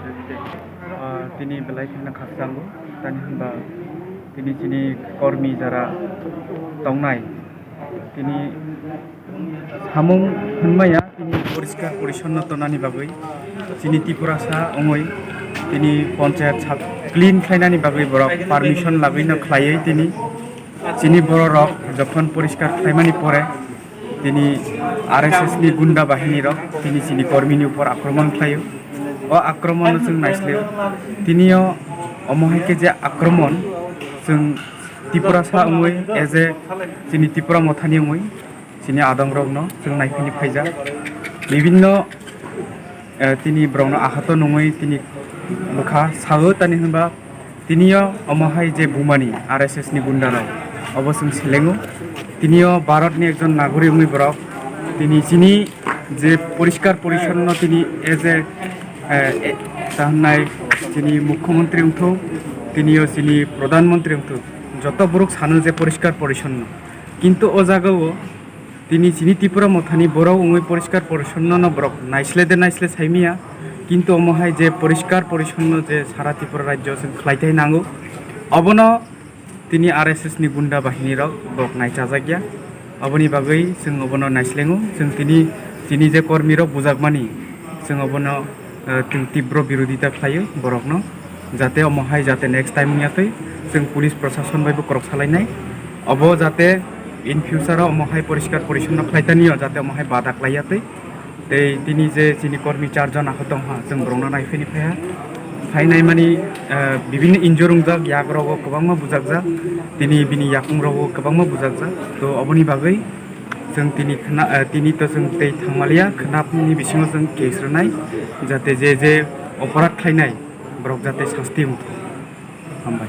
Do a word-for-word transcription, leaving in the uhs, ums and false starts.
Ah, tini belai kheno khakchango, tani hwnba tini chini kormi jara tongnai, tini samung hwnmaya tini poriskar porisonno tonani bagwi, chini Tiprasa wngwi tini ponchayat sap clean khlainani bagwi borok permission lagwino khlaiwi tini chini bororok jokhon poriskar khlaimani pore tini R S S ni gunda bahini rok tini chini kormini upor akromon khlaio. O akromon no chwng naisleo. Tinio omo hai khe je akromon chwng Tiprasa wngwi as a chini Tipra mothani wngwi chini adong rokno chwng naiphini phaijak. Bibinno, eh, tini borokno ahato nungwi tini bwkha sao tani hwnba tinio omo hai je bumani R S S ni gunda rok obo chwng selengo. Tinio Bharat ni ekjon nagori wngwi borok tini chini je poriskar porisonno tini as a, eh, eh, ta hwnnai chini mukhyamantri wngthok, tinio chini pradhan mantri wngthok, joto borok sano je poriskar porisonno, kintu o jagao tini chini Tipra mothani borok wngwi poriskar porisonno no borok naisle de naisle saimaya, kintu omo hai je poriskar porisonno je sara Tripura rajyo chwng khlai thai nango, obono tini R S S ni gunda bahini rok borok naichajakya. Oboni bagwi chwng obono naislengo, chwng tini chini je kormi rok bujakmani chwng obono, eh, twi tibro birodita khlaio borokno, jate omo hai jate next time wngya twi chwng police prosason bai bo korok salainai. Obo jate in future o omo hai poriskar porisonno khlai tanio, jate omo hai bada khlaiya twi. Tei tini je chini kormi char jon aho tongha, chwng borokno naiphini phaiha. Phainai mani, eh, bibinno injure wngjak, yak rogo kwbangma bujakjak, tini bini yakung rogo kwbangma bujakjak. To oboni bagwi chwng tini khna-, eh, tini to chwng tei thangmaliya, khnapni bisingo chwng case rwnai, jate je je oporad khlainai borok jate sasti wngthok. Hambai.